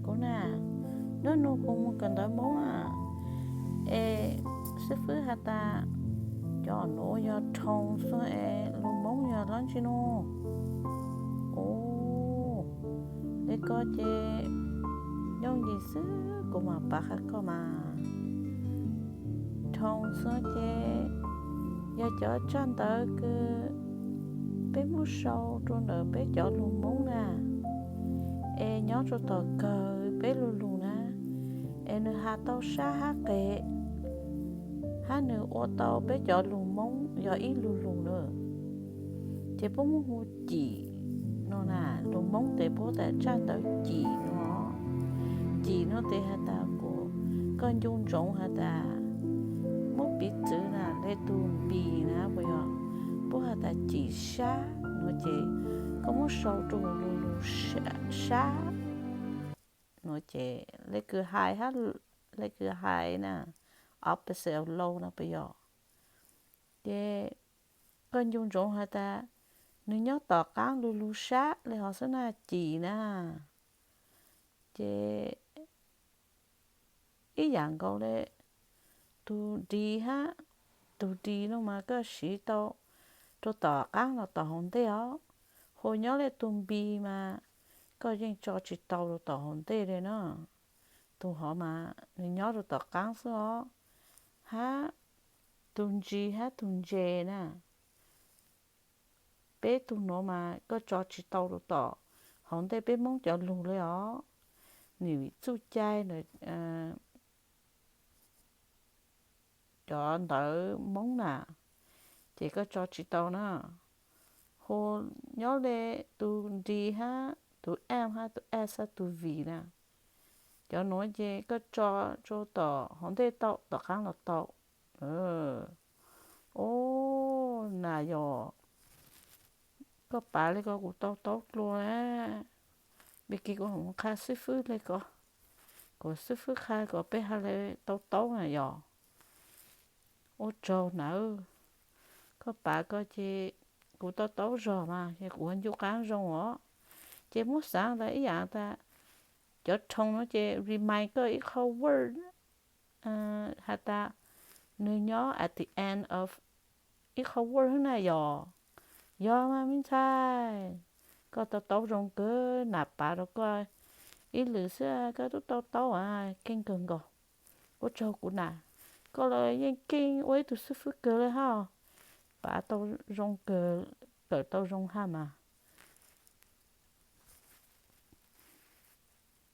Kuv na, nub nua kuv mus kawm ntawv Hmoob na, es xib fwb has tas cov nuav yog rhoo xwb es lug Hmoob yog dlaab tsi nua? Ua le ko ces yooj yim xwb kuv mam pav qha koj mas. Rhoo xwb ces yog cov tsaj ntawv kws peb muab sau rua ntawm peb cov lug Hmoob na, es nyob rua tom kawg peb lug lug na, es nwg has tau sab hab qes, hab nwg ua tau peb cov lug Hmoob yog ib lug lug na. Ces puab muab hu Cim no na, lug Hmoob tes puab tas tsaj ntawv Cim no. Cim no tes has tas kuv, koj ncu ntsoov has tas, muab piv txwv na le tug npis na puas yog, puab has tas Cim sab no ces koj muab sau rua lug lug sab no ces le kws hais hab, le kws hais na, opposite of low no puas yog? Ces koj ncu ntsoov has tas nwg nyob tom qaab lug lug sab le hov xwb na, Cim na. Ces ib yaam nkaus le tug D hab, tug D no mas koj siv tau rua tom qaab los tom hauv ntej os. Hu nyob le tug npis mas koj yeej tso tsi tau rua tom hauv ntej le na. Tug hov mas nwg nyob rua tom qaab xwb os. Hab tug ntsis hab tug ntses na, peb tug nuav mas koj tso tsi tau rua tom hauv ntej peb Moob cov lug le os. Nwg txuj cai ntawm cov ntawv Moob na, ces koj tso tsi tau na. Hu nyob le tug D hab tug M hab tug S hab tug V na. Cov nuav ces koj tso rua tom hauv ntej tau, tom qaab los tau. Ub, na yog koj pav le ko kuv tau taub dlua na. Npe kis kuv mus qha xib fwb le ko, kuv xib fwb qha kom peb has le tau taub na yog. Ua tsaug nawb. Koj pav ko ces kuv tau taub zog mas ces kuv ncu qaab zoo os. Ces muab xaav tas ib yaam tas cov rhoo no ces remind koj ib qho word, has tas nwg nyob at the end of ib qho word xwb na yog. Yog mas me ntxhais, koj tau taub zoo kawg, nam pav rau koj ib lwm xwb koj tub tau taub keej kawg nkaus. Ua tsaug kuv na, koj los yeej keej ua ib tug xib fwb kawg le hab. Pav tau zoo kawg, kawm tau zoo hab mas.